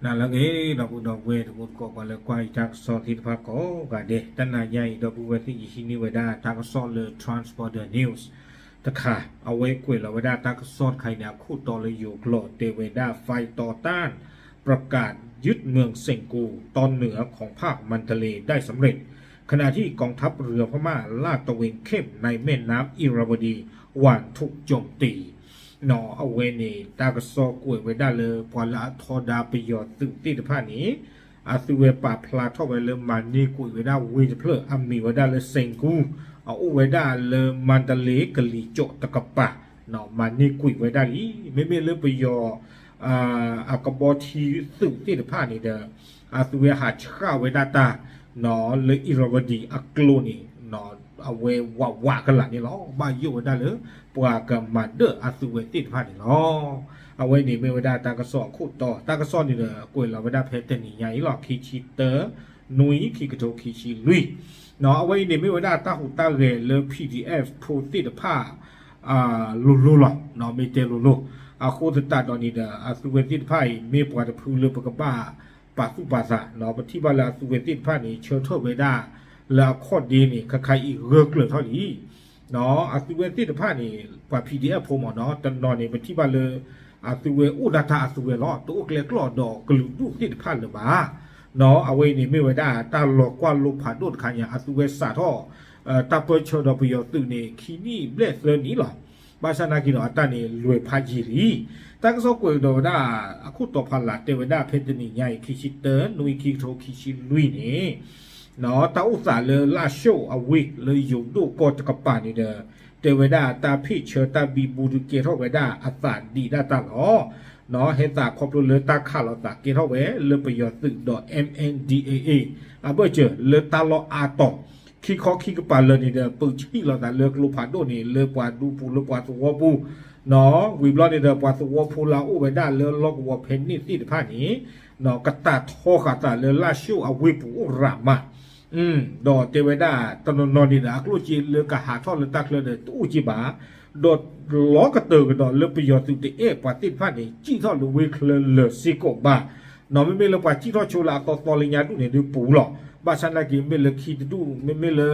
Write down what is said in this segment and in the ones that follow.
နၤလၢအဂ့ၤ ဒီပုၢ်ဒီဝဲၢ်တံၤသကိး ပှၤလၢကွၢ်ယတၢ်ကစီၣ်သ့ၣ်တဖၣ်ကိးဂၤဒဲး, တနၤညါအံၤ ဒီပုၢ်ဝဲၢ်သ့ၣ် ယဟံးန့ၢ်ဝဲဒၣ်တၢ်ကစီၣ်လၢ Transborder News တခါ, အဝဲကွဲးလီၤဝဲဒၣ်တၢ်ကစီၣ်တခါအံၤန့ၣ် အခိၣ်တီလၢယိၤကျိာ် တဲဝဲဒၣ် ไฟต่อต้าน ประกาศยึดเมืองเซงกู ตอนเหนือของพรรคมันดาเลย์ได้สำเร็จ ขณะที่กองทัพเรือพม่าลาดตระเวนเข้มในแม่น้ำอิราวดี หวั่นถูกโจมตี အဝဲန့ၣ် တၢ်ကစီၣ်ကွဲးဝဲဒၣ်လၢ ပှၤလၢအထီဒါပယီၤသုးသ့ၣ်တဖၣ်န့ၣ် အသုဝဲပာ်ဖျါထီၣ်ဝဲလၢမၤန့ၢ်ကွံာ်ဝဲဒၣ်ဝ့ၢ်တဖျၢၣ် အမံၤဝဲဒၣ်လၢ စ့ၣ်ကူး, အအိၣ်ဝဲဒၣ်လၢ မါတလ့ကလံၤကၠီၣ်တကပၤ, မၤန့ၢ်ကွံာ်ဝဲဒၣ်လံ. မ့မ့ၢ်လၢပယီၤ အကဘီထံသုးသ့ၣ်တဖၣ်န့ၣ်ဒီး အသုဝဲဟးဆှၣ်ဝဲဒၣ်တၢ် လၢအံၤရဝဒံၤအကျိန့ၣ် အဝဲဝးဝးကလာ်န့ၣ်လီၤ. ဘၣ်ယိၣ်ဝဲဒၣ်လၢ ပှၤကမၤဒၢၣ်အသုဝဲသ့ၣ်တဖၣ်န့ၣ်လီၤ. အဝဲန့ၣ်မ့ၢ်ဝဲဒၣ်တၢ်ကစီၣ်အခိၣ်တီ, တၢ်ကစီၣ်န့ၣ်ဒီး ကွဲးလီၤဝဲဒၣ်ဖဲတနံၤညါအံၤလီၤ. ခံဆံတၢ နွံ ခံကထိခံဆံလွံၢ်, အဝဲအံၤန့ၣ်မ့ၢ်ဝဲဒၣ်တၢ်ဟူးတၢ်ဂဲၤလၢ PDF ဖိသ့ၣ်တဖၣ် လိၤလိၤလီၤ. မ့ၢ်တဲလိၤလိၤ, အဃိသတးဒီးန့ၣ်ဒီး အသုဝဲသ့ၣ်တဖၣ်အံၤ မ့ၢ်ပှၤတဖုလၢပကဘၣ်ပာ်သူၣ်ပာ်သး, ပထံၣ်ဘၣ်လၢအသုဝဲသ့ၣ်တဖၣ်န့ၣ် ဆၢထၢၣ်ဝဲဒၣ် လၢအခီၣ်ဒ့န့ၣ် ခါခါအံၤဂၢၢ်ကျၢၤထီၣ်လံ. အသုဝဲသ့ၣ်တဖၣ်န့ၣ် ပှၤ PDF ဖိမ့ၢ်နီၤ တနီၤန့ၣ် ပထံၣ်ဘၣ်လၢ အသုဝဲအိၣ်ဒၣ်တၢ်အသုဝဲလီၤ. တအိၣ်ကျဲကျီၣ်ဒီးကလုာ်ဒူၣ်သ့ၣ်တဖၣ်လၢၤဘၣ်. အဝဲအံၤန့ၣ်မ့ၢ်ဝဲဒၣ်တၢ်လီၤကွၢ်လိဖးဒိၣ်တခါညါ အသုဝဲစးထီၣ် တၢ်ပၢၢ်ဆၢဒီးပယီၤသုးန့ၣ် ခံနံၣ်ဘျဲၣ်သၢနံၣ်လီၤ. ဘၣ်ဆၣ်နာ်က့ဒီးအတၢ်န့ၣ်လွဲၢ်ဖးယံာ်လံ. တၢ်ကစီၣ်ကွဲးကဒီးဝဲဒၣ် အခိၣ်တီဖးလၢ်တဲဝဲဒၣ်ဖဲတနံၤညါအံၤ ခံဆံတၢ နွံ ခံကထိခံဆံလွံၢ်န့ၣ် တၢ်အိၣ်သးလၢလၢၢ်ၡိၣ်အဝ့ၢ်လၢယိၤဒိၣ်ကီၢ်တကပၤန့ၣ်ဒီး တဲဝဲဒၣ်တၢ်ဖ့ၣ်ဆၢတၢ်ဘံဘူဒုးကဲထီၣ်ဝဲဒၣ်အသးဒံးဒၣ်တၢ်လီၤ. ဟဲသးခီဖျိလၢတၢ်ခးလိာ်သးကဲထီၣ်ဝဲလၢပယီၤသုးဒီး MNDAA အဘၢၣ်စၢၤလၢတၢ်လီၢ်အါတီၤ ခံခီခံကပၤလၢာ်န့ၣ်ဒီး ပၢဆံၣ်လိာ်သးလၢကျိဖးဒိၣ်န့ၣ်လၢပှၤဒူပူၤလၢပှၤသဝီပူၤ, ဝံၤဘျီန့ၣ်ဒီး ပှၤသဝီဖိလၢအအိၣ်ဝဲဒၣ်လၢလီၢ်ကဝီၤဖဲန့ၣ်သ့ၣ်တဖၣ်န့ၣ် ကတၢ်ထီဃာ်သးလၢလၢၢ်ၡိၣ်အဝ့ၢ်ပူၤအိၣ်ရၤမး ဒီးတဲဝဲဒၣ် တနီၤနီၤန့ၣ်ဒီး အကျိၣ်စ့လၢကဟးထီၣ်လၢတၢ်ချၢဒီးတအိၣ်က့ဘၣ်, ဒီးလီၤကတၢၢ်ကဒီးလၢပယီၤသုးတအဲၣ်ပှၤသ့ၣ်တဖၣ်န့ၣ် စံၣ်ထီၣ်လၢဝ့ၢ်ချၢလၢာ်စ့ၢ်ကီးဘၣ်, မ့မ့ၢ်လၢပှၤစံၣ်ထီၣ်ဆိလၢအသီသီလၢညါဒူၣ်န့ၣ်ဒုးပူၤလီၤ. ဘၣ်ဆၣ်နာ်က့မ့ၢ်လၢခံတဒူၣ် မ့မ့ၢ်လၢ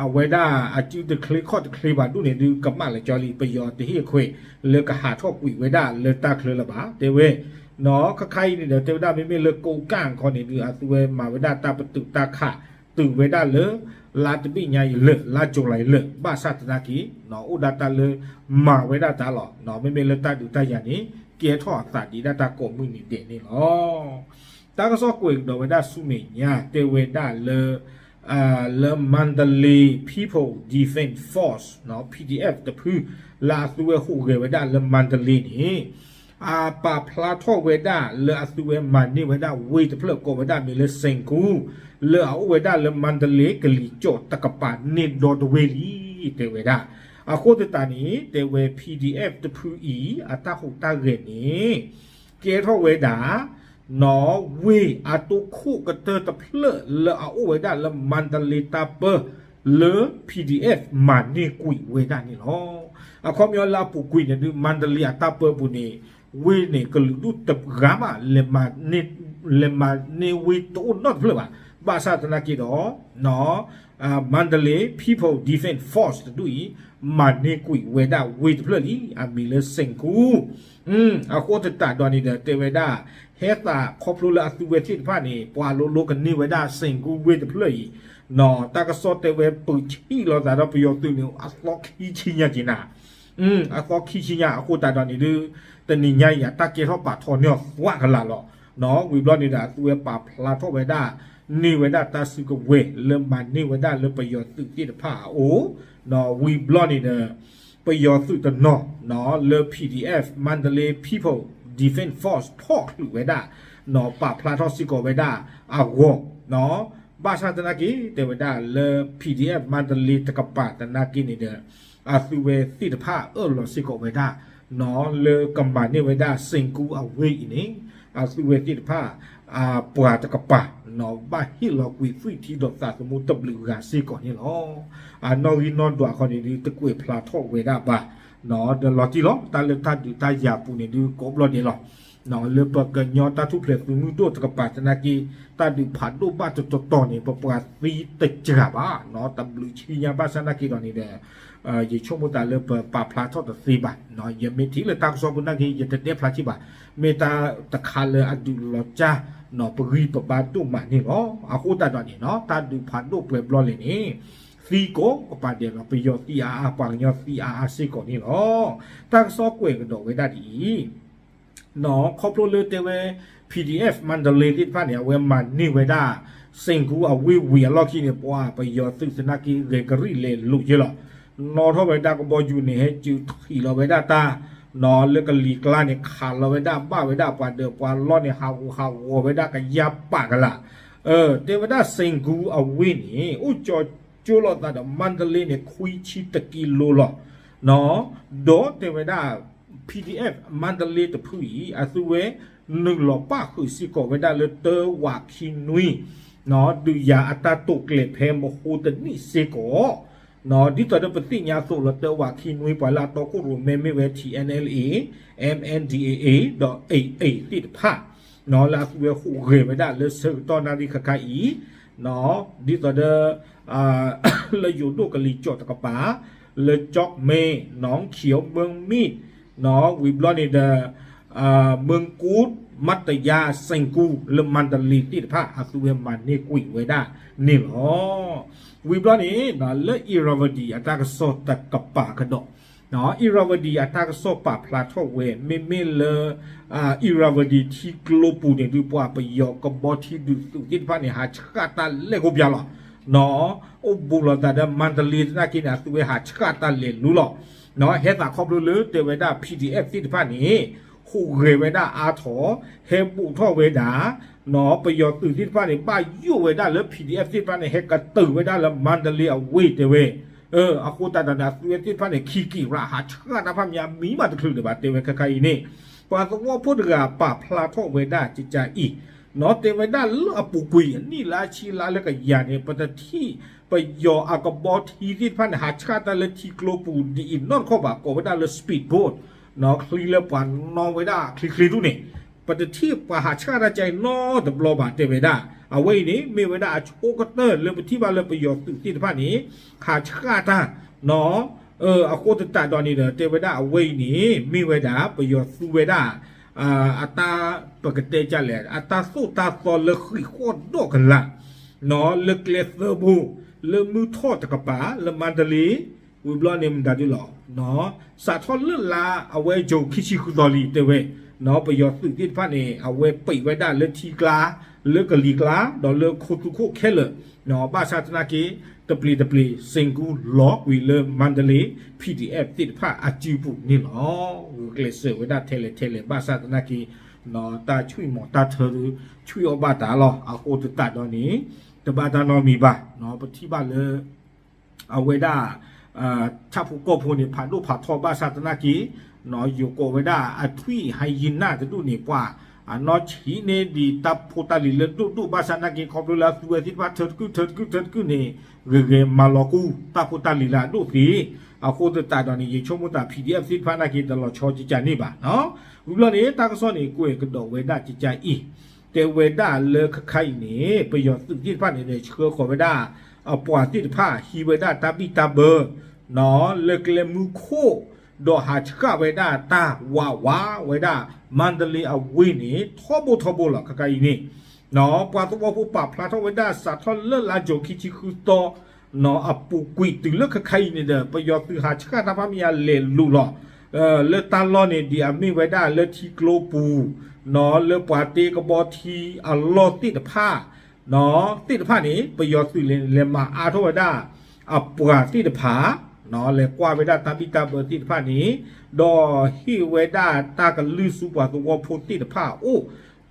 အဝဲဒၣ်အစုတချ့ခီၣ်တချ့ဘၣ်ဒူၣ်န့ၣ်ဒုး ကမၣ်လၢကၠီလံ ပယီၤတဟ့ၣ်အခွဲးလၢကဟးထီၣ်ကွံာ်ဝဲဒၣ်လၢတၢ်ချၢလၢၤဘၣ် တဲဝဲ ခါခါအံၤန့ၣ်ဒီး တဲဝဲဒၣ်မ့မ့ၢ်လၢကိးကၣ်ခီန့ၣ်ဒုး အသုဝဲမၤဝဲဒၣ်တၢ်ပတုာ်တၢ်ခး တုာ်ဝဲဒၣ်လၢ လါတဘ့ၣ်ညါအံၤလၢာ် လါကၠူၤလံလၢာ် ဘၣ်ဆၣ်သနာ်က့ အိၣ်ဒၣ်တၢ်လၢ မၤဝဲဒၣ်တၢ်လီၤ. မ့မ့ၢ်လၢတၢ်ဒုးတၢ်ယၤန့ၣ် ကဲထီၣ်အသးဒံးဒၣ်တၢ်ကိးမုၢ်နံၤဒဲးန့ၣ်လီၤ. တၢ်ကစီၣ်ကွဲးကဒီးဝဲဒၣ်ဆူမဲာ်ညါ တဲဝဲဒၣ်လၢ လၢ Mandalay People Defense Force PDF တဖု လၢအသုဝဲဟူးဂဲၤဝဲဒၣ်လၢ Mandalay န့ၣ် အပာ်ဖျါထီၣ်ဝဲဒၣ်လၢအသုဝဲမၤန့ၢ်ဝဲဒၣ်ဝ့ၢ်တဖျၢၣ်ကိးဝဲဒၣ်မ့ၢ်လၢ စ့ၣ်ကူး လၢအအိၣ်ဝဲဒၣ်လၢ Mandalay ကလံၤကၠီၣ်တကပၤန့ၣ်ဒီတဝ့ၢ်လံ တဲဝဲဒၣ်. အဃိသတးန့ၣ် တဲဝဲ PDF တဖုအံၤ အတၢ်ဟူးတၢ်ဂဲၤန့ၣ် ကဲထီၣ်ဝဲဒၣ် ဝ့ၢ်အတိခိၣ်ကတၢၢ်တဖျၢၣ်လၢအအိၣ်ဝဲဒၣ်လၢ Mandalay တၢ်ပၢ လၢ PDF မၤန့ၢ်ကွံာ်ဝဲဒၣ်န့ၣ်လီၤ. အခီပညီလၢအပူၤကွံာ်န့ၣ်ဒုး Mandalay အတၢ်ပၢပူၤန့ၣ် ဝ့ၢ်န့ၣ် ကလုာ်ဒူၣ်တဂၤမး လဲၤမၤန့ၢ်ဝ့ၢ်တအိၣ်နီတဖျၢၣ်ဘၣ်. ဘၣ်ဆၣ်သနာ်က့ဒီး Mandalay People Defense Force တဒူၣ်အံၤ မၤန့ၢ်ကွံာ်ဝဲဒၣ်ဝ့ၢ်တဖျၢၣ်လံ အမံၤလၢ စ့ၣ်ကူး အဃိသတးဒီးန့ၣ်ဒီး တဲဝဲဒၣ် ဟဲသးခီဖျိလၢအသုဝဲသ့ၣ်တဖၣ်န့ၣ် ပှၤလိၤလိၤကန့ၢ်ဝဲဒၣ် စ့ၣ်ကူးဝ့ၢ်တဖျၢၣ်အံၤ တၢ်ကစီၣ်တဲဝဲ ပၢဆံၣ်လိာ်သးဒီးပယီၤသုးန့ၣ် အသီခံဆံညါက့ၤနၤ အသီခံဆံညါအဃိသတးဒီးန့ၣ်ဒုး တနံၤညါအံၤ တၢ်ကဲထီၣ်ပာ်ထီၣ်န့ၢ်အီၤသွးကလာ်လီၤ. ဝံၤဘျီန့ၣ်ဒီး အသုဝဲပာ်ဖျါထီၣ်ဝဲဒၣ် န့ၢ်ဝဲဒၣ်တၢ်စုကဝဲၤ လၢမၤန့ၢ်ဝဲဒၣ်လၢပယီၤသုးသ့ၣ်တဖၣ်အအိၣ် ဝံၤဘျီန့ၣ်ဒီး ပယီၤသုးတနီၤ လၢ PDF Mandalay People Defense Force ဖီၣ်ချုးဝဲဒၣ် ပာ်ဖျါထီၣ်စ့ၢ်ကီးဝဲဒၣ်အဂီၢ် ဘၣ်ဆၣ်သနာ်က့ တဲဝဲဒၣ်လၢ PDF Mandalay တကပၤသနာ်က့န့ၣ်ဒီး အသုဝဲသ့ၣ်တဖၣ်အၢၣ်လီၤစ့ၢ်ကီးဝဲဒၣ် လၢကမၤန့ၢ်ဝဲဒၣ် စ့ၣ်ကူးအဝ့ၢ်အံၤန့ၣ် အသုဝဲသ့ၣ်တဖၣ် ပှၤတကပၤ ဘၣ်ဟ့ၣ်လီၤကွံာ်သွံၣ်ထံဒီးသးသမူတဘျုးဂၤစ့ၢ်ကီးန့ၣ်လီၤ. အနီၣ်ဂံၢ်နီၣ်ဒွးခီန့ၣ်ဒုး တကွဲးဖျါထီၣ်ဝဲဒၣ်ဘၣ် ဒီးလီၤတံၢ်လီၤ တၢ်လၢတၢ်ဒုးတၢ်ယၤပူၤန့ၣ်ဒုး ကိးဘျီဒဲးလီၤ. လၢပကညီတၢ်ထူၣ်ဖျဲးသုးမုၢ်ဒိၣ်တကပၤသနာ်က့ တၢ်ဒုးဖးဒိၣ်ဘၣ်တတီၤတီၤန့ၣ် ပပှၤသံတစှၤဘၣ် တဘျုးဆံညါဘၣ်ဆၣ်သနာ်က့ဒီးန့ၣ်ဒီး ယဆိကမိၣ်သးလၢပပာ်ဖျါထီၣ်တသ့ဘၣ်. ယမ့ၢ်ထံၣ်လၢတၢ်ကစီၣ်ပူၤသနာ်က့ ယတတဲဖျါထံဘၣ်. မ့ၢ်တၢ်တခါလၢအဒုးလီၤကၢ် ပဂံၢ်ပဘါဒိၣ်မးန့ၣ်လီၤ. အဃိသတးဒီးန့ၣ် တၢ်ဒုးဖးဒိၣ်ပှဲၤဘျီလဲၣ်န့ၣ် သံကိးကပၤဒဲးလီၤ. ပယီၤသံအါအါ ပှၤကညီသံအါအါစ့ၢ်ကီးန့ၣ်လီၤ. တၢ်ကစီၣ်ကွဲးကဒီးဝဲဒၣ်ဒ်အံၤ ခီဖျိလၢတဲဝဲ P D F Mandalay သ့ၣ်တဖၣ်န့ၣ် အဝဲမၤန့ၢ်ဝဲဒၣ် စ့ၣ်ကူအဝ့ၢ်ဝံၤအလီၢ်ခံန့ၣ် ပှၤပယီၤသုးသနာ်က့ဂဲၤကရံၣ်လဲၤလိာ်ယဲလီၤ. နီၣ်ထီၣ်ဝဲဒၣ်ကဘီယူၤန့ၣ် ဟဲစုးထံးလီၤဝဲဒၣ်တၢ် လၢကလံၤကျါန့ၣ် ခးလီၤဝဲဒၣ်ဘၣ်ဝဲဒၣ်ပှၤဒၢးပှၤလီၢ်န့ၣ် ဟးဂူာ်ဟးဂီၤဝဲဒၣ်ကယၢ်ပာ်ကလာ်. တဲဝဲဒၣ်စ့ၣ်ကူအဝ့ၢ်န့ၣ် အိၣ်ကၠီကၠိလိာ်သးဒီး Mandalay န့ၣ် ခွံဆံတကံလိၤလီၤ. ဒီးတဲဝဲဒၣ် P D F Mandalay တဖုအံၤ အသုဝဲနုာ်လီၤပၣ်ဃုာ်စ့ၢ်ကီးဝဲဒၣ်လၢတၢဝးခံနွံ ဒုးယၤအတၢ်တိာ်ကျဲၤဖဲမဟိတနံၣ်စ့ၢ်ကီး ဒ်သိးဒီးပသ့ၣ်ညါအသိးလီၤ တၢဝးခံနွံ ပှၤလၢအတီခိၣ်ရိၣ်မဲမ့ၢ်ဝဲ T N L A, M N D A A ဒီး A A သ့ၣ်တဖၣ် လၢအသုဝဲဟူးဂဲၤဝဲဒၣ်လၢဆၢကတီၢ်နၣ်ရံၣ်ခါခါအံၤ ဒ်သိးဒီး လၢယိၤဒိၣ်ကလံၤစိးတကပၤ လၢကၠီၣ်မဲၣ် နီၣ်ခံး မၢၢ်မံၣ် ဝံၤဘျီန့ၣ်ဒီး မၢၢ်ကူး မတ်တရာ စ့ၣ်ကူ လၢ Mandalay သ့ၣ်တဖၣ် အသုဝဲမၤန့ၢ်ကွံာ်ဝဲဒၣ်န့ၣ်လီၤ. ဝံၤဘျီန့ၣ် လၢ Irrawaddy အတၢ်ကစီၣ်တကပၤကဒီး Irrawaddy အတၢ်ကစီၣ်ပာ်ဖျါထီၣ်ဝဲ မ့မ့ၢ်လၢ Irrawaddy ထံကျိပူၤန့ၣ် ဒုးပှၤပယီၤကဘီထံဒုးသုးသ့ၣ်တဖၣ်န့ၣ် ဟးဆှၣ်တၢ်လဲၢ်ကိးပၠးလီၤ. အိၣ်ဘူးလိာ်သးဒီး Mandalay သနာ်က့န့ၣ် အသုဝဲဟးဆှၣ်တၢ်လဲၤလူလီၤ. ဟဲသးခီဖျိလၢတဲဝဲဒၣ် P D F သ့ၣ်တဖၣ်န့ၣ် ဟူးဂဲၤဝဲဒၣ်အါထီၣ် ဟဲဘူးထီၣ်ဝဲဒၣ် ပယီၤသုးသ့ၣ်တဖၣ်န့ၣ် ဘၣ်ယိၣ်ဝဲဒၣ်လၢ P D F သ့ၣ်တဖၣ်န့ၣ် ဟဲကတၢၢ်ဝဲဒၣ်လၢ Mandalay အဝ့ၢ်တဲဝဲ အဃိသတးဒီးန့ၣ် အသုဝဲသ့ၣ်တဖၣ်န့ၣ် ခံက့ၤရး ဟးဆှၣ်တၢ်ဖးမံၤ အမံၤမးတချုးလၢၤဘၣ် တဲဝဲခဲခါအံၤန့ၣ် ပှၤသဝီဖိတဂၤပာ်ဖျါထီၣ်ဝဲဒၣ်ကကါအံၤ နီၣ်တဲဝဲဒၣ်လၢအပူၤကွံာ်အနံၣ်လၢအဆံလၢလၢကယၤန့ၣ် ပတထံၣ် ပယီၤအကဘီထံသ့ၣ်တဖၣ်န့ၣ် ဟးဆှၣ်တၢ်လၢထံကျိပူၤဒ်အံၤနီတခီၣ်ဘၣ် ကိးဝဲဒၣ်လၢ speedboat ချံလၢပှၤနီၣ်ဝဲဒၣ်ချံချ့ဒူၣ်န့ၣ် ပတထံၣ်ပှၤဟးဆှၣ်တၢ်ကါအံၤနီတဘျီဘၣ် တဲဝဲဒၣ်. အဝဲအံၤန့ၣ် မ့ၢ်ဝဲဒၣ်အဆိကတၢၢ်လၢပထံၣ်ဘၣ်လၢပယီၤသုးသ့ၣ်တဖၣ်န့ၣ် ဟးဆှၣ်တၢ် အဃိသတးဒီးန့ၣ်ဒီး တဲဝဲဒၣ်အဝဲအံၤန့ၣ် မ့ၢ်ဝဲဒၣ်ပယီၤသူဝဲဒၣ် အတၢ် ပကတဲဒ်လဲၣ် အတၢ်သိၣ်တၢ်သီလၢဃံးဃီၣ်ဒီးကလာ် လၢကျဲသၢဘိ လၢမုၢ်ထီၣ်တကပၤ လၢ Mandalay ဝံၤဘျီန့ၣ်မတၤဒုလီၤ စးထီၣ်လၢလါအဝဲ June ခံဆံဃုသီလံ တဲဝဲ ပယီၤသုးသ့ၣ်တဖၣ်န့ၣ် အဝဲပံးဝဲဒၣ်လၢထံကျါ လၢကလံၤကျါ ဒီးလၢခိသူခိၣ်ခဲလၢာ် ဘၣ်ဆၣ်သနာ်က့ တပျံၤတပျံၤ စ့ၣ်ကူလီၤကွံာ်လၢ Mandalay P D F သ့ၣ်တဖၣ်အစုပူၤန့ၣ်လီၤ. ဂုာ်ကျဲးစၢးဝဲဒၣ်ထဲလဲၣ်ထဲလဲၣ် ဘၣ်ဆၣ်သနာ်က့ တၢ်ဆွံၣ်မီၤတၢ်ထၢဒု ဆွံၣ်အီၣ်ဘၣ်တၢ်လီၤ. အဃိသတးဒီးန့ၣ် တဘၣ်တၢ်နီတမံၤဘၣ် ပထံၣ်ဘၣ်လၢ အဝဲဒၣ် ဆၣ်ဖိကီၢ်ဖိန့ၣ် ဖးဒိၣ်ဖးထီဘၣ်ဆၣ်သနာ်က့ ယိၤကိးဝဲဒၣ်အထွံၣ် hyena တဒူၣ်န့ၣ် ပှၤအနီၢ်ဆံးန့ၢ်ဒံးတၢ်ဖိတၢ်လံၤလၢဒိၣ်ဒိၣ်ဘၣ်ဆၣ်သနာ်က့ ခီဖျိလၢအသုဝဲသ့ၣ်တဖၣ်ထၢတကုၢ်ထၢတကုၢ်ထၢတကုၢ်န့ၣ် ဂဲၤဂဲၤမၤလီၤကူ တၢ်ဖိတၢ်လံၤလၢအဒိၣ်သ့ အဃိသတးဒီးန့ၣ် ယဆိကမိၣ်သး P D F သ့ၣ်တဖၣ်သနာ်က့ တလီၤဆီကကါန့ၣ်ဘၣ် ဝံၤဘျီန့ၣ် တၢ်ကစီၣ်န့ၣ် ကွဲးကဒီးဝဲဒၣ်ကကါအံၤ တဲဝဲဒၣ်လၢခဲခါအံၤန့ၣ် ပယီၤသုးသ့ၣ်တဖၣ်န့ၣ်ဒီး ဆှၢဃီၤဝဲဒၣ် အပှၤသ့ၣ်တဖၣ် ဟံးဝဲဒၣ်တၢ်ဘံၣ်တၢ်ဘၢ လၢကျဲမုၢ်ခိၣ် ဒီးဟးဆှၣ်ဝဲဒၣ်တၢ်ဝးဝးဝဲဒၣ် Mandalay အဝ့ၢ်န့ၣ် ထီဘိထီဘိလီၤ ခဲခါအံၤန့ၣ် ပှၤသဝီဖိပာ်ဖျါထီၣ်ဝဲဒၣ်စးထီၣ်လၢလါ June ခံဆံဃုသီ အပူၤကွံာ်တုၤလၢခဲခါအံၤန့ၣ်ဒီး ပယီၤသုးဟးဆှၣ်တၢ်ဖးမံၤအလဲၤလူၤလီၤ လၢတၢ်လီၢ်န့ၣ် ဒ်အမ့ၢ်ဝဲဒၣ်လၢထံကျိပူၤ လၢပှၤတ့ကဘီထံအလီၢ်သ့ၣ်တဖၣ် သ့ၣ်တဖၣ်န့ၣ် ပယီၤသုးလဲၤမၤအါထီၣ်ဝဲဒၣ် အပှၤသ့ၣ်တဖၣ် လဲၤကွၢ်ဝဲဒၣ်တၢ်ဘံၣ်တၢ်ဘၢသ့ၣ်တဖၣ်န့ၣ် ဒီးဟ့ၣ်ဝဲဒၣ်တၢ်ကလုၢ်ဆူပှၤသဝီဖိသ့ၣ်တဖၣ်အအိၣ်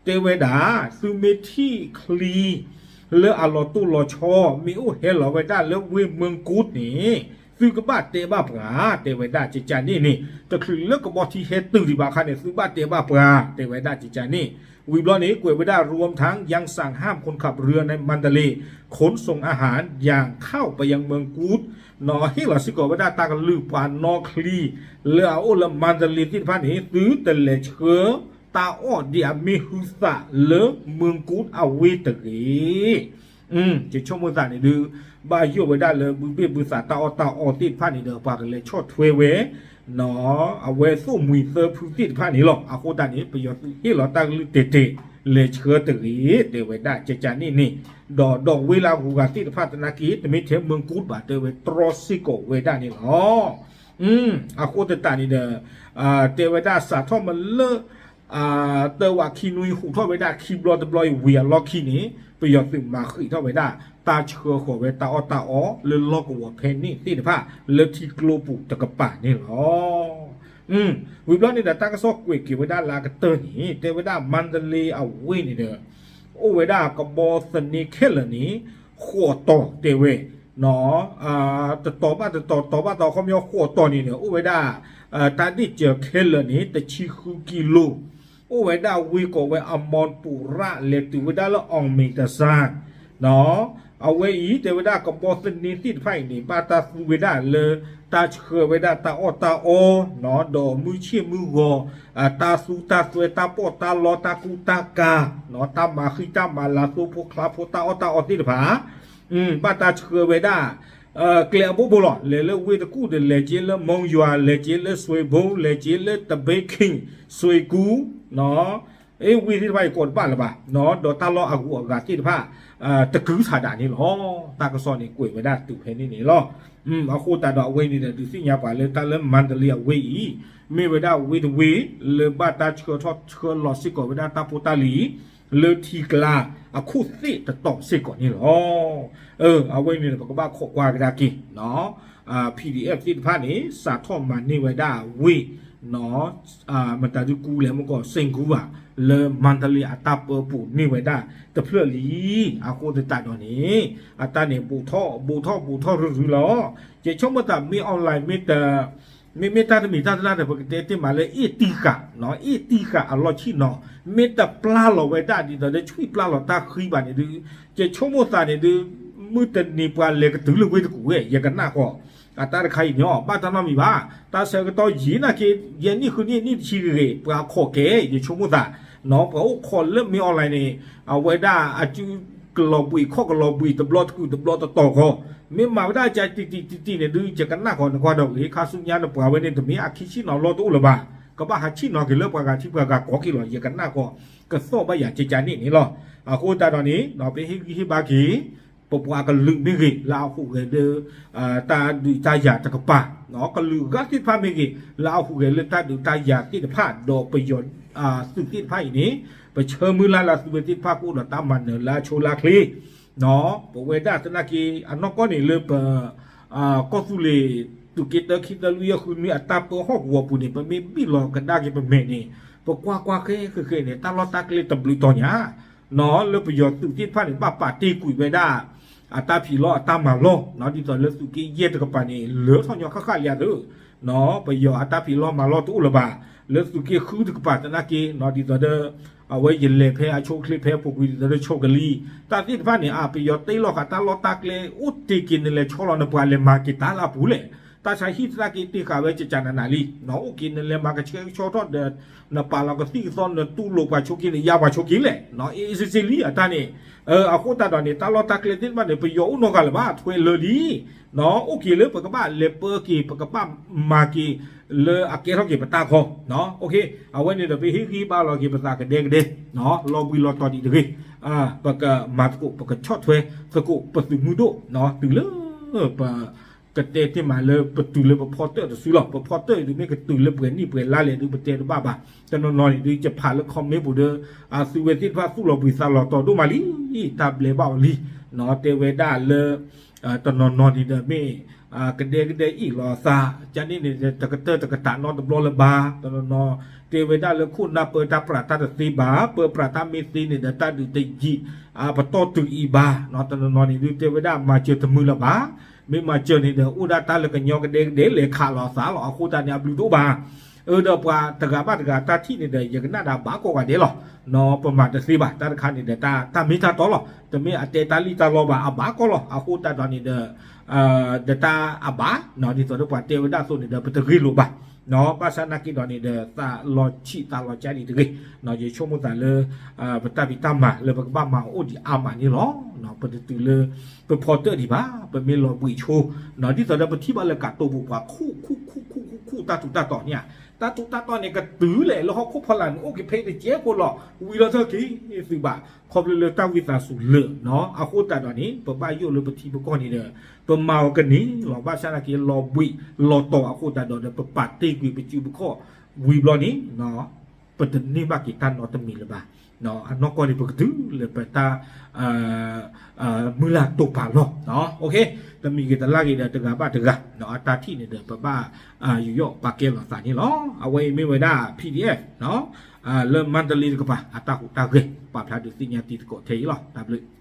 တဲဝဲဒၣ် သုမ့ၢ်ထံၣ်ချံ လၢအလီၤတိၢ်လီၤဆီ မ့ၢ်အိၣ်ဟဲလီၤဝဲဒၣ်လၢဝ့ၢ်မၢကူးန့ၣ် သုကဘၣ်တဲဘၣ်ပှၤ တဲဝဲဒၣ်ကကါန့ၣ်န့ၣ် တချုးလၢကဘီထံဟဲတုၤဒံးဘၣ်အခါန့ၣ် သုဘၣ်တဲဘၣ်ပှၤ တဲဝဲဒၣ်ကကါန့ၣ် ဝံၤဘျီန့ၣ် ကွဲးဝဲဒၣ် รวมทั้งยังสั่งห้ามคนขับเรือใน Mandalay ขนส่งอาหารอย่างเข้าไปยังเมืองกูด ဟ့ၣ်လီၤစ့ၢ်ကီးဝဲဒၣ်တၢ်ကလုၢ်ပှၤနီၣ်ချံ လၢအအိၣ်လၢ Mandalay သ့ၣ်တဖၣ်န့ၣ် သုတလဲၤဆှၢ တၢ်အီၣ်ဒ်အမ့ၢ်ဟုသးလၢမုၢ်ကူးအဝ့ၢ်တဂ့ၤ. ယဆိကမိၣ်သးန့ၣ်ဒုး ဘၣ်ယိၣ်ဝဲဒၣ်လၢဘုဘ့ၣ်ဘုသးတၢ်အီၣ်တၢ်အီသ့ၣ်တဖၣ်န့ၣ်ဒီး ပှၤကလဲၤဆီၣ်ထွဲဝဲ အဝဲသိၣ်မှံၤသၢဖုသ့ၣ်တဖၣ်န့ၣ်လီၤ. အဃိသတးန့ၣ် ပယီၤသုးဟ့ၣ်လီၤတၢ်ကလုၢ်တဲာ်တဲာ် လဲၤဆှၢတဂ့ၤ တဲဝဲဒၣ်ကကန့ၣ်န့ၣ်, ဒီးဒီးဝ့ၢ်လၢအဂုၤအဂၤသ့ၣ်တဖၣ်သနာ်က့ တမ့ၢ်ထဲမုၢ်ကူးဘၣ် တဲဝဲတြီစ့ၢ်ကီးဝဲဒၣ်န့ၣ်လီၤ. အဃိသတးန့ၣ်ဒီး တဲဝဲဒၣ်စးထီၣ်မ့ၢ်လၢ တၢ်ဝးခံနွံဟူးထီၣ်ဝဲဒၣ်ခံဘျီတဘျီအံၤဝံၤအလီၢ်ခံန့ၣ် ပယီၤသုးမၤဃံးထီၣ်ဝဲဒၣ် တၢ်ဆှၢဃီၤဝဲတၢ်အီၣ်တၢ်အီလၢလီၢ်ကဝီၤဖဲန့ၣ်သ့ၣ်တဖၣ် လၢထံကျိပူၤတကပၤန့ၣ်လီၤ. ဝံၤဘျီန့ၣ်ဒီး တၢ်ကစီၣ်ကွဲးက့ၤဝဲဒၣ်လၢအကတၢၢ်န့ၣ် တဲဝဲဒၣ်မါတလ့အဝ့ၢ်န့ၣ်ဒီး အိၣ်ဝဲဒၣ်ကဘီသန့ခဲလၢာ်န့ၣ် ဃိးတီၤတဲဝဲ တတီၤဘၣ်တတီၤ တီၤဘၣ်တီၤ ခီပညီဃိးတီၤန့ၣ်ဒီး အိၣ်ဝဲဒၣ် တၢ်ဒ့ၣ်စၢၤခဲလၢာ်န့ၣ် တဆံဃုကံလိ အိၣ်ဝဲဒၣ်ဝ့ၢ်ကိးဝဲအမီၢ်ပူၤရၣ် လဲၤတုၤဝဲဒၣ်လၢအီၣ်မ့ၤတစၢ် အဝဲအံၤ တဲဝဲဒၣ်ကဘီသန့သ့ၣ်တဖၣ်အံၤန့ၣ် ဘၣ်တၢ်သူဝဲဒၣ်လၢ တၢ်ဆှၢဝဲဒၣ်တၢ်အီၣ်တၢ်အီ ဒီးမုၢ်ဆ့ၣ်မုၢ်ဂီၤ တၢ်သူတၢ်သွဲ တၢ်ပီးတၢ်လီ တၢ်ကူတၢ်ကၤ တၢ်မၤဃံတၢ်မၤလၤ သိဖိချါဖိတၢ်အီၣ်တၢ်အီသ့ၣ်တဖၣ် ဘၣ်တၢ်ဆှၢဝဲဒၣ် ကျဲအဘိဘိလီၤ. လဲၤလၢဝ့ၢ်တကူၣ်ဒီး လဲၤက့ၤလၢမီယွၤ လဲၤက့ၤလၢစွ့ဘိ လဲၤက့ၤလၢတဘ့ခံ စွ့ကူ အ့ ဝ့ၢ်သ့ၣ်တဖၣ်အံၤကိးတဘၣ်လၢၤဘၣ် ဒီးတၢ်လီၢ်အဂုၤအဂၤသ့ၣ်တဖၣ် တကုၤဆးဒးန့ၣ်လီၤ. တၢ်ကစီၣ်န့ၣ်ကွဲးဝဲဒၣ်တုၤဖဲန့ၣ်န့ၣ်လီၤ. အဃိသတးဒီးအဝဲန့ၣ်ဒီး ဒုးသ့ၣ်ညါပှၤလၢတၢ်လၢမါတလ့အဝ့ၢ်အံၤ မ့ၢ်ဝဲဒၣ်ဝ့ၢ်တဝ့ၢ် လၢဘၣ်တၢ်ဆှၢထီၣ်ဆှၢလီၤစ့ၢ်ကီးဝဲဒၣ်တၢ်ဖိတၢ်လံၤ လၢထံကျါအခိၣ်သ့ၣ်တတီၤစ့ၢ်ကီးန့ၣ်လီၤ. အဝဲန့ၣ်ဒီး ပကဘၣ်ခိးကွၢ်ကဒါက့ၤ PDF သ့ၣ်တဖၣ်န့ၣ် စးထီၣ်မၤန့ၢ်ဝဲဒၣ်ဝ့ၢ် မတၤဒုကူလဲၣ်မ့ၢ်ကီး စ့ၣ်ကူဘၣ် လၢမါတလ့အတၢ်ပၢပူၤန့ၢ်ဝဲဒၣ်တဖျၢၣ်လံ. အဃိသတးဒီးန့ၣ် အတၢ်န့ၣ် ဘူးထီၣ်ဘူးထီၣ်ဘူးထီၣ်ရုရုလီၤ. ယဆိကမိၣ်သးမ့ၢ် online မ့ၢ်တ မ့မ့ၢ်တၢ်တမံၤတၢ်တလၢ်ဒီး ပကတဲတ့ၢ်မးလၢ အ့ၣ်တံၢ်ဃာ် အ့ၣ်တံၢ်ဃာ်အလီၢ်ဆ့ၣ်နီၤ မ့ၢ်တပျၢ်လီၤဝဲဒၣ်ဒ်သိးလၢဆှံပျၢ်လီၤတၢ်ဃံဘၣ်န့ၣ်ဒုး ယဆိကမိၣ်သးန့ၣ်ဒုး မုၢ်တနံၤပှၤလဲၤကတုၤလၢဝ့ၢ်တကူၣ်ဝဲ ယကနၣ်ဃီ အတၢ်တခါအံၤန့ၣ် ဘၣ်တၢ်နီတမံၤဘၣ်. တၢ်ဆၢကတီၢ်ယံာ်နာ်က့ ယဲၢ်နံၣ်ဃုနံၣ်နံၣ်တဆံဂ့ၤဂ့ၤ ပှၤခိးကဲ ယဆိကမိၣ်သး ပှၤအိၣ်ခိးလၢမ့ၢ် online န့ၣ် အဝဲဒၣ်အစုကလီၤဘှံးခီၣ်ကလီၤဘှံး တဘျီတကူၣ်တဘျီတတီၤဃီ မ့ၢ်မၤဝဲဒၣ်ကတံၢ်တံၢ်တံၢ်တံၢ်န့ၣ်ဒုး ယကနၣ်ဃီန့ၣ်ကွၢ်ဒီးဂ့ၤ ခါဆူညါန့ၣ်ပှၤဝဲန့ၣ် တမ့ၢ်အခံဆ့ၣ်နီၤလီၢ်တအိၣ်လၢၤဘၣ်. ကဘၣ်ဟးဆ့ၣ်နီၤက့ၤလၢပှၤဂၤထံပှၤဂၤကီၢ်က့ၤလီၤ ယကနၣ်ဃီ ကသီၣ်ဘၣ်ယၤကကန့ၣ်န့ၣ်လီၤ. အဃိသတးဒီးန့ၣ် ပဟ့ၣ်ဂံၢ်ဟ့ၣ်ဘါက့ၤ ပပှၤကလုာ်မ့ၢ်ဂ့ၤ လၢအဟူးဂဲၤလၢ တၢ်ဒုးတၢ်ယၤတကပၤ ကလုာ်ဂၤသ့ၣ်တဖၣ်မ့ၢ်ဂ့ၤ လၢအဟူးဂဲၤလၢတၢ်ဒုးတၢ်ယၤသ့ၣ်တဖၣ် ဒီးပယီၤ သုးသ့ၣ်တဖၣ်အံၤန့ၣ် ပဆၢမုၢ်လၢ်လၢသုဝဲသ့ၣ်တဖၣ်ကအိၣ်ဒီးတၢ်မၤနၢၤလၢအဆိလၢအချ့ ပဝဲဒၣ်သနာ်က့ အနီၢ်ကီၢ်န့ၣ်လၢပ ကီၢ်သူလ့ၤ သုးက့တၢ ခံ သၢ လွံၢ် ယဲၢ် ဃု နွံ အတၢ်ပၢဟီၣ်ကဝီၤပူၤန့ၣ် ပမ့ၢ်ဘံၣ်လီၤကဒါက့ၤပမဲာ်န့ၣ် ပကွၢ်ကွၢ်ဃဲဃဲဃဲန့ၣ် တၢ်လီၢ်တၢ်ကျဲတဘျုးတီၤညါ လၢပယီၤသုးသ့ၣ်တဖၣ်န့ၣ် ဘၣ်ပာ်တ့ၢ်ကွံာ်ဝဲဒၣ် အတၢ်ဖံးလီၢ်အတၢ်မၤလီၢ် ဒ်သိးလၢသုးက့ယဲၢ်တကပၤန့ၣ် လၢထီၣ်ညီဃၣ်ဃၣ်လံဧါသု ပယီၤအတၢ်ဖံးလီၢ်မၤလီၢ်တအိၣ်လၢၤဘၣ် လၢသုးက့ဃုတကပၤသနာ်က့ ဒ်သိးဒီး အဝဲယလဲၤဖဲအဆိအချ့ဖဲအပူၤကွံာ်ဒ်သိးဒီးဆိကလံ တၢ်သ့ၣ်တဖၣ်န့ၣ် အပယီၤတ့လီၤဃာ်တၢ်လီၢ်တၢ်ကျဲအိၣ်တ့ၢ်က့ၤ နလဲၤဆီလီၤနပှၤလဲၤမၤက့ၤတၢ်လၢအပူၤလဲၣ် တၢ်ဆါဟံၣ်သနာ်က့တ့ၢ်ဃာ်ဝဲကကနးနးလံ အိၣ်က့ၤနလဲၤမၤကဆှဲကဆှီထီၣ်ဒီး နပာ်လီၤကသံၣ်ကသီ နတူၢ်လိာ်ပှၤဆိက့ၤ နယါပှၤဆိက့ၤလဲၣ် အ့ၣ်စ့စ့လံအတၢ်န့ၣ် အဃိသတးဒီးန့ၣ် တၢ်လီၢ်တၢ်ကျဲသ့ၣ်တဖၣ်န့ၣ် ပယီၤအိၣ်နီတဂၤလၢၤဘၣ် ထွဲလၢာ်လံ အိၣ်က့ၤလၢပကဘၣ်လဲၤပၢက့ၤ ပကဘၣ်မၤက့ၤ လၢအကဲထီၣ်က့ၤပတၢ်ခီ အဝဲန့ၣ်ဒီးပဟ့ၣ်ဂံၢ်ဟ့ၣ်ဘါလီၤက့ၤပသးကဒဲကဒဲ လီၤဘှံးလီၤတီၤဒံးတဂ့ၤ ပကမၤသကိး ပကဆီၣ်ထွဲသကိး ပသုးမုၢ်ဒိၣ် တုၤလၢ ပ ကတဲတ့ၢ်မးလၢပတုၤလၢပဖီတၢၣ်တစုလီၤ ပဖီတၢၣ်အံၤဒုးမ့ၢ်ကတုၤလၢပှဲၤနံၣ်ပှဲၤလါလဲၣ်ဒုး ပတဲတဘၣ်ဘၣ် တနီၤနီၤန့ၣ်ဒုး ယဖးလၢ comment ပူၤဒီး အသုဝဲသ့ၣ်တဖၣ်သူၣ်လီၤဘှံးသးလီၤတီၤဒိၣ်မးလံ တၢ်ဘျဲးဘၣ်အီၤလံ တဲဝဲဒၣ်လၢ တနီၤနီၤန့ၣ်ဒီးမ့ၢ် ကဒဲကဒဲအ့ၣ်လီၤအသး ကန့ၣ်န့ၣ် တကတၢၢ်တကတးနီတဘျီလၢၤဘၣ် တနီၤနီၤ တဲဝဲဒၣ်လၢခိၣ်နၢ်ပၢတၢ်ပြးတၢ်တသ့ဘၣ် ပၢပြးတၢ်မ့ၢ်သ့န့ၣ်ဒီး တၢ်ဒုးတယံာ် ပတီၢ်တုၤအံၤဘၣ် တနီၤနီၤန့ၣ်ဒုး တဲဝဲဒၣ်မၤစၢၤတမုာ်လၢၤဘၣ် မ့ၢ်မၤစၢၤန့ၣ်ဒီး အိၣ်ဒၣ်တၢ်လၢကညီကဒဲကဒဲလဲၤခးလီၤအသးလီၤ အဃိသတးန့ၣ် အဘျုးတအိၣ်ဘၣ် အၢ ဒီးပှၤတဂၤဘၣ်တဂၤတၢ်ထံၣ်န့ၣ်ဒီး ယကနၣ်ဒီးအဘၣ်ကီးဂၤဒဲးလီၤ. နီၢ် ပမၤတသ့ဘၣ် တၢ်တခါန့ၣ်ဒီး တၢ်မ့ၢ်တၢ်တီလီၤ. တမ့ၢ်အတဲတၢ်လံၣ်တၢ်လီဘၣ် အဘၣ်ကီးလီၤ. အဃိသတးဒီးန့ၣ်ဒီး ဒီးတၢ်အဘၣ် နီၢ် ဒ်သိးဒီးပှၤတဲဝဲဒၣ်အသိးန့ၣ်ဒီး ပတဂ့ၢ်လိာ်ဘၣ်. နီၢ် ဘၣ်ဆၣ်နာ်က့ဒီးန့ၣ်ဒီး သးလီၤဆံးသးလီၤကၢ်ဒံးတဂ့ၤ. နီၢ် ယဆိကမိၣ်သးလၢ ပတၢ်ဖံးတၢ်မၤလၢပကဘၣ်မၤအအိၣ်ဒံးအါမးန့ၣ်လီၤ. နီၢ် ပတတုၤလၢ ပဖီတၢၣ်ဒံးဘၣ် ပမ့ၢ်လီၤဘှံးဆိ နီၢ် ဒ်သိးဒီးပထံၣ်ဘၣ်လၢကးတိပူၤပှၤခူၣ်ခူၣ်ခူၣ်ခူၣ်ခူၣ်ခူၣ် တၢ်ထူးတၢ်တီၤန့ၣ်ဧါ, တၢ်ထူးတၢ်တီၤန့ၣ် ကတုၤလဲၣ်လၢဟီၣ်ခိၣ်ဖီလာ်န့ၣ် အိၣ်က့ၤဖဲတကဲဖိလီၤ. ဝံၤလီၤတၢ်က့ၤသုးဘၣ် ခီဖျိလၢတၢ်ဝံသးစူၤလၢာ် နီၢ် အဃိသတးဒီးန့ၣ် ပဘၣ်ယိၣ်လၢပထံပကီၢ်န့ၣ်ဒီး ပမၤအီၤကန့ၢ်လီၤ. ဘၣ်ဆၣ်နာ်က့ လီၤဘှံးလီၤတီၤအဃိသတးဒီးဒီး ပပာ်တ့ၢ်ကွံာ်ပစုပခီၣ်ဝံၤဘျီန့ၣ် ပတန့ၢ်ဘၣ်က့ၤတၢ်နီတမံၤလၢၤဘၣ်. အနီၢ်ကီၢ်န့ၣ် ပကတုၤလၢပတၢ် မုၢ်လၢ်တိာ်ပာ်လီၢ်. တမံၤဂ့ၤတလါဂ့ၤဒီး တဂၤဘၣ်တဂၤ အတၢ်ထံၣ်န့ၣ်ဒီး ပဘၣ်ယူးယီၣ်ပာ်ကဲလိာ်သးန့ၣ်လီၤ. အဝဲအံၤမ့ၢ်ဝဲဒၣ် PDF လၢမါတလ့တကပၤ အတၢ်ဟူးတၢ်ဂဲၤ ပာ်ဖျါဒုးသ့ၣ်ညါတံၤသကိးထဲအံၤလီၤ. တၢ်ဘျုး